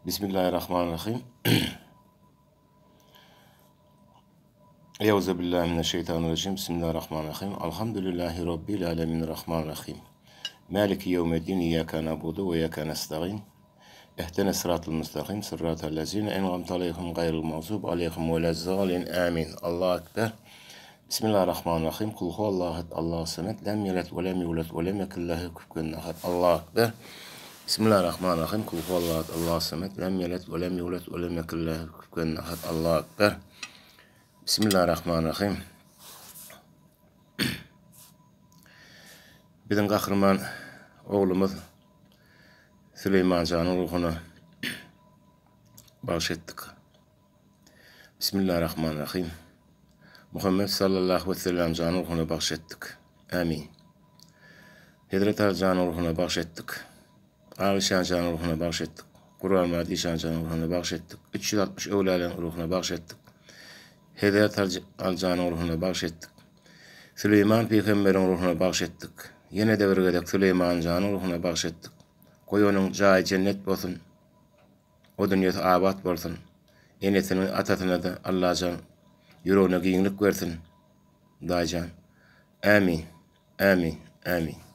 Bismillahirrahmanirrahim. Euzu billahi mineşşeytanirracim. Bismillahirrahmanirrahim. Elhamdülillahi rabbil alamin rahmanirrahim. Maliki yevmiddin. İyyake na'budu ve iyyake nestaîn. Ehdine sıratal müstakim. Sıratal lezine en'amte aleyhim gayril mağzub aleyhim velezzalin. Amin. Allahu ekber. Bismillahirrahmanirrahim. Kul huvallahu ehad. Allahu samed. Lem yelid ve lem yulad ve lem yekun lehu kufuven ehad. Allahu ekber. Bismillahirrahmanirrahim. Kul huvallahu ehad. Allahu samed. Lem yelid ve lem yulad ve lem yekun lehu kufuven ehad. Allahu ekber. Bismillahirrahmanirrahim. Biziň gahryman oglumyz Süleýmanjanyň ruhuna bagyş etdik. Bismillahirrahmanirrahim. Muhammed sallallahu we sellem janyň ruhuna bagyş etdik. Amin. Hezret Aly janyň ruhuna bagyş etdik. Alyşan janyň ruhuna bagyş etdik. Gurbanmyrat işan janyň ruhuna bagyş etdik. 360 öwläleriň ruhuna bagyş etdik. Hezret Aly janyň ruhuna bagyş etdik. Süleýman pygamberiň ruhuna bagyş etdik. Ýene-de bir gezek Süleýman janyň ruhuna bagyş etdik. Goý onuň jaýy jennet bolsun. O dünýesi abat bolsun. Enesiniň atasyna-da Allajan ýüregine giňlik bersin. Daýyjan. Ämin. Ämin. Ämin.